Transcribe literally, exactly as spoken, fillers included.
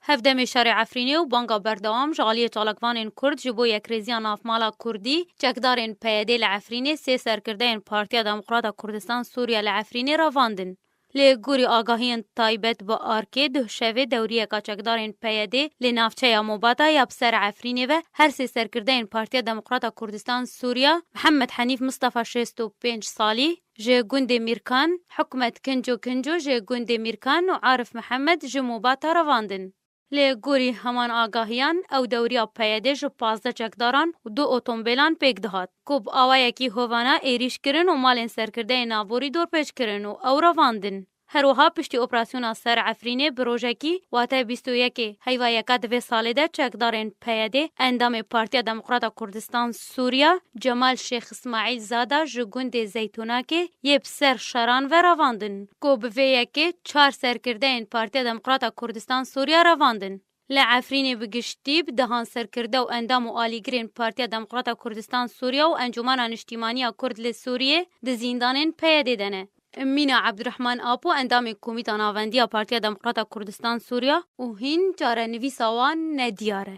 Hevdemê şerê Efrînê û banga berdewam ji aliyê çalakvanên Kurd ji bo yekrêziya navmala Kurdî, çekdarên P Y D li Efrînê sê serkirdeyên Partiya Demokrata Kurdistan Sûriya li Efrînê revandin. Li gorî agahiyên taybet bi arkê, duhşevê dewriyeka çekdarên P Y D li navçeya Mobata ya bi ser Efrînê ve her sê serkirdeyên Partiya Demokrata Kurdistan Sûriya, Mihemed Henîf Mistefa şêst û pênc salî, ji gundê Mîrkan, Hikmet Kinco Kinco ji gundê Mîrkan û Arif Mihemed ji Mobata revandin. Li gorî heman agahiyan, ew dewriya P Y D ji pazdeh çekdaran û du otomobîlan pêk dihat, ku bi awayekî hovana êrîş kirin û malên serkirdeyên naborî dorpêç kirin û ew revandin. Her wiha piştî operasyona ser Efrînê bi rojekî, wate bîst û yekê heyva yeka di vê salê de çekdarên P Y D, endamê Partiya Demokrata Kurdistan Sûriya, Cemal Şêx Îsmaîl Zada ji gundê Zeytûnakê yê bi ser şeran ve revandin, ku bi vê yekê çar serkirdeyên Partiya Demokrata Kurdistan Sûriya revandin. Li Efrînê bi giştî bi dehan serkirde û endam û alîgirên Partiya Demokrata Kurdistan Sûriya û Encûmena Niştîmaniya Kurd li Sûriyê di zîndanên P Y D de ne. Mîna Ebdurehman Apo, endamê Komîta Navendiya Partiya Demokrata Kurdistan Sûriya û hîn çarenivîsa wan nediyar e.